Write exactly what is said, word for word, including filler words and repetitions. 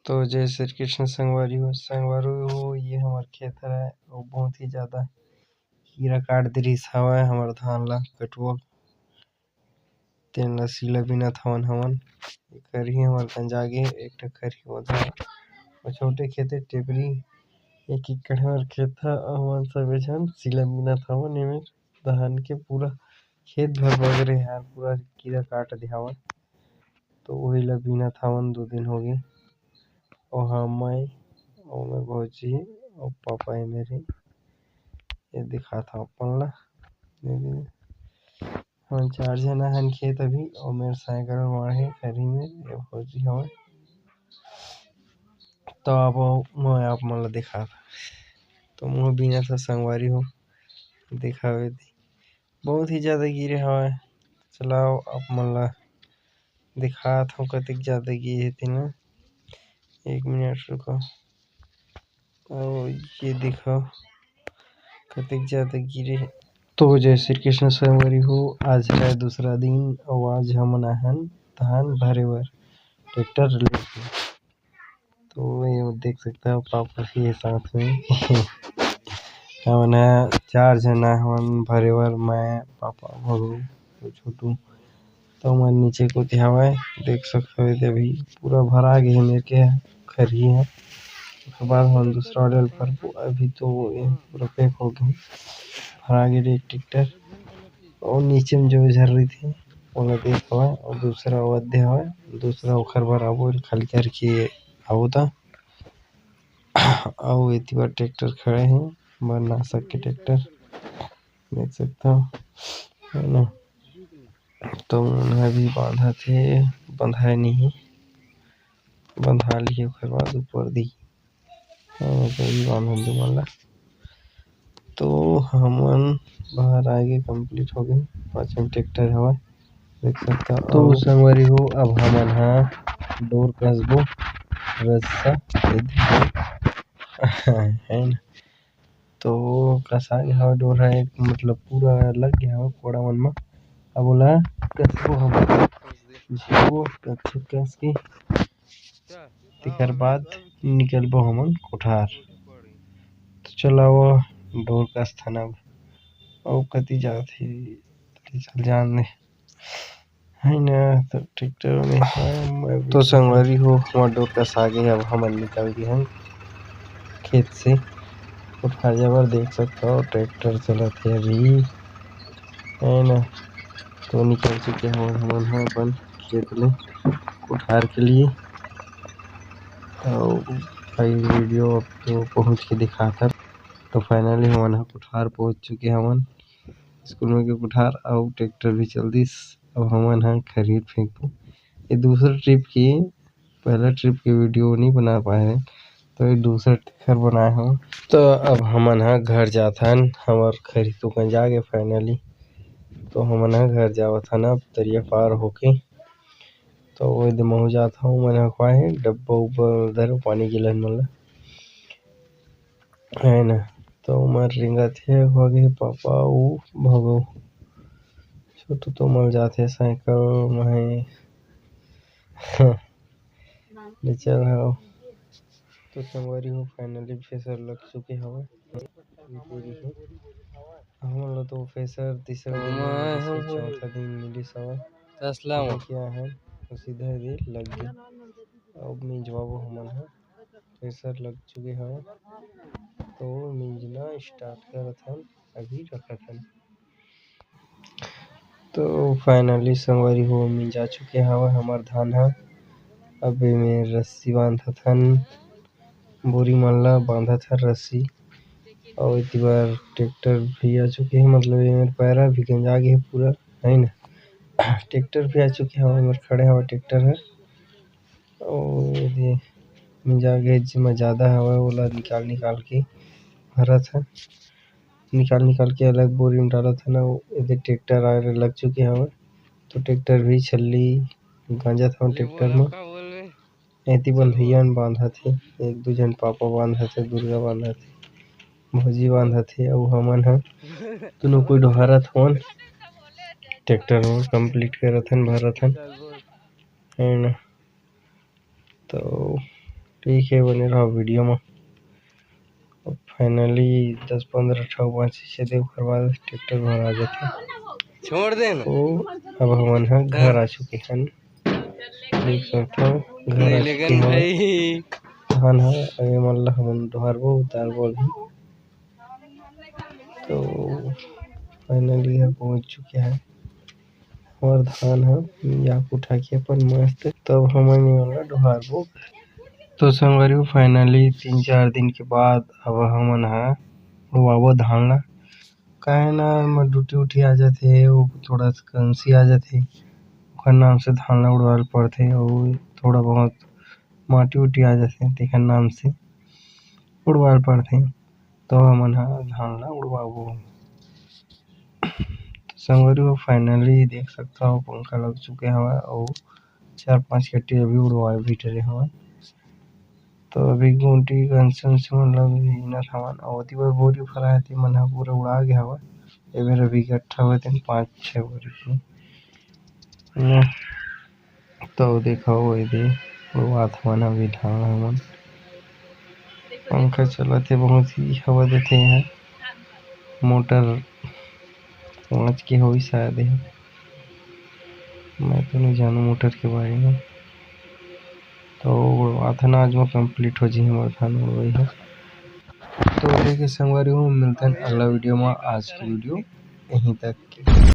तो जय श्री कृष्ण संगवारी हो, संगवारी हो, ये हमर खेत हरय अउ बहुत ही ज्यादा कीरा काट दे रिहिस हवय हमर धान ला कटुआ। तेन ला सीला बीनत हवन हमन। ये खरही हमर गंजा गे, एक ठा खरही ओधा, अउ छोटे खेते टेपरी, एक एकड़ हमर खेत ह। अउ हमन सबे झन सीला बीनत हवन एमे धान के। पूरा खेत भर बगरे हे, पूरा कीरा काट दे हवय। तो वही ला बीनत हवन, दो दिन हो गए। ओहा मैं, अउ मैं भौजी, अउ पापा हे मेरे। ये दिखात हव अपन ला। ये दे-, हमन चार झन हन खेत अभी, अउ मेर साइकिल माढ़े खरही में, ये भौजी हवय। तो अब मैं आप मन ला दिखात हव। तो मुँह बीनत ह संगवारी हो, दिखावे दे। बहुत ही ज्यादा गिरे हवय। चलाओ, आप मन ला दिखात हव कतेक ज्यादा गिरे हे तेन। एक मिनट रुको। अउ ये देखो कतेक ज्यादा गिरे हे। तो जय श्री कृष्ण संगवारी हो, आज है दूसरा दिन अउ आज हमन आहन धान भरे बर ट्रैक्टर लेके। तो ये देख सकता हो पापा भी है साथ में। हमन ह चार झन आए हवन भरे बर, मैं, पापा, भगू, छोटू। तो मैं नीचे कोती हवय, देख सकत हव, ये अभी पूरा भरा गे हे मेर के खरही ह। ओकर बाद हमन दूसरा order भरबो, अभी तो ये पूरा pack हो गे, भरा गे हे ट्रैक्टर। अउ नीचे में जो झर रहिथे, ओला देख हवय, अउ दूसरा वो दे हवय, दूसरा ओखर बर आबो, खाली करके आबो त। अउ एती बर ट्रैक्टर खड़े हे, बरनासक के ट्रैक्टर, देख सकत हव, है ना। तो मन ह भी बांधत हे, बंधाए नहीं हे, बंधा लिही, ओकर बाद ऊपर दी। हाँ, तो भी बांधत दे मन ला। तो हमन बाहर आगे complete हो गए, पाछू में ट्रैक्टर हवय, देख सकता। तो अउ संगवारी हो, अब हमन ह डोर कसबो, रस्सा, ये देखो, है ना। तो कसा गे हवय डोर ह, एक मतलब पूरा लग गे हवय कोड़ा मन म। अब ओला कसबो हमन, जीवो कस, कस के तेकर बाद निकलबो हमन कोठार। तो चलाओ, डोर कस थन अब, अउ कति जात हे, चल जान दे। है ना, तो ट्रैक्टर में है, मैं भी तो संगवारी हो, हमर डोर कस आगे, अब हमन निकल गे हन खेत से। कोठार जाबर देख सकत हो, ट्रैक्टर चलत हे अभी, है ना। तो निकल चुके हवन हमन ह अपन खेत ले कोठार के लिए। अउ भाई video अब तो पहुँच के दिखात हन। तो finally हमन ह कोठार पहुँच चुके हवन, स्कूल में के कोठार, अउ ट्रैक्टर भी चल दिस। अब हमन ह खरही फेंकबो। ये दूसरा trip के, पहला trip के video नहीं बना पाए हन, तो ये दूसरा ट्रैक्टर बनाए हव। तो अब हमन ह घर जात हन, हमर खरही तो गंजा गे finally। तो हमन ह घर जावत हन अब तरिया पार होके। तो वो दे महू जात हव, मन ह खवाए हे डब्बा उब्बा धरे पानी गिलन मन ला, है ना। तो उमर रेंगत हे, हो गे पापा, ऊ भगो। छोटू तो मल जात हे साइकिल में हे। ले चल हव। तो संगवारी हो, finally फेसर लग चुके हवय। हमन ल तो फेसर तीसरा दिन मिलिस हे, चौथा दिन मिलिस हवय। तसला म। क्या है, तो सीधा ये लग गया। अब मिंजवाबो हमन ह। फेसर लग चुके हवय, तो मिंजना start करत हन, अभी रखत हन। तो finally संगवारी हो, मिंजा चुके हवय हमर धान ह। अब एमे रस्सी बांधत हन, बोरी मन ला बांधत हन रस्सी। अउ एती बर ट्रैक्टर भी आ चुके हे, मतलब एमेर पैरा भी गंजा गे हे पूरा, है ना। ट्रैक्टर भी आ चुके हवय, एमेर खड़े हवय ट्रैक्टर ह। अउ ये मिंजा गे, जेमा जादा हवय, ओला निकाल निकाल के भरत हन। निकाल निकाल के अलग बोरी में डालत हन। अउ एदे ट्रैक्टर आए लग चुके हवय, तो ट्रैक्टर भी छल्ली गांजत हवय ट्रैक्टर म। एती बंधइया मन बांधत हे, एक दू झन पापा बांधत हे, दुर्गा बांधत हे, भौजी बांधत हे, अउ हमन ह दुनों कोई डोहारत हवन। ट्रैक्टर म complete करत हन, भरत हन, है ना। तो ठीक है, बने रहो वीडियो में। अब finally दस पंद्रह ठो बांचे छे, ओकर बाद ट्रैक्टर भरा जाथे। छोड़ दे ना। तो अब हमन ह घर आ चुके हन, देख सकथव घर आ चुके हन। धान ह अभी मन ल हमन डोहारबो, उतारबो अभी। तो finally घर पहुंच चुके हैं। और धान ह मियाक उठा के अपन मस्त, तब हमन ये वाला डोहारबो। तो संगवारी हो, finally तीन चार दिन के बाद अब हमन ह उड़वाबो धान ला। काहे ना, एमा डूटी उटी आ जाथे, वो थोड़ा सा कंसी आ जाथे, ओकर नाम से धान ला उड़वाल पड़थे, और थोड़ा बहुत माटी उटी आ जाथे, तेकर नाम से उड़वाल पड़थे। तो हमन ह धान ला उड़वाबो। तो संगवारी हो, finally देख सकथव, पंखा लग चुके हवय अउ चार पांच कट्टी अभी उड़वाए भी डरे हवय। तो अभी गुंटी गंसी उंसी मन ल भी गिनत हवन, अउ ओती बर बोरी भराए, ते मन ह पूरा उड़ा गे हवय। ए बेर अभी इकट्ठा होए तेन पांच छह बोरी के। तो देखो, वो दे, वो आथमन अभी धान हमन। पंखा चलत हे, बहुत ही हवा देथे यहाँ। मोटर पाँच के होई शायद ये, मैं तो नहीं जानू मोटर के बारे में। तो उड़वात हन, आज में complete हो जी हमर धान उड़वाई है। तो ठीक है संगवारी हो, मिलते हैं अगला वीडियो में। आज की वीडियो यहीं तक।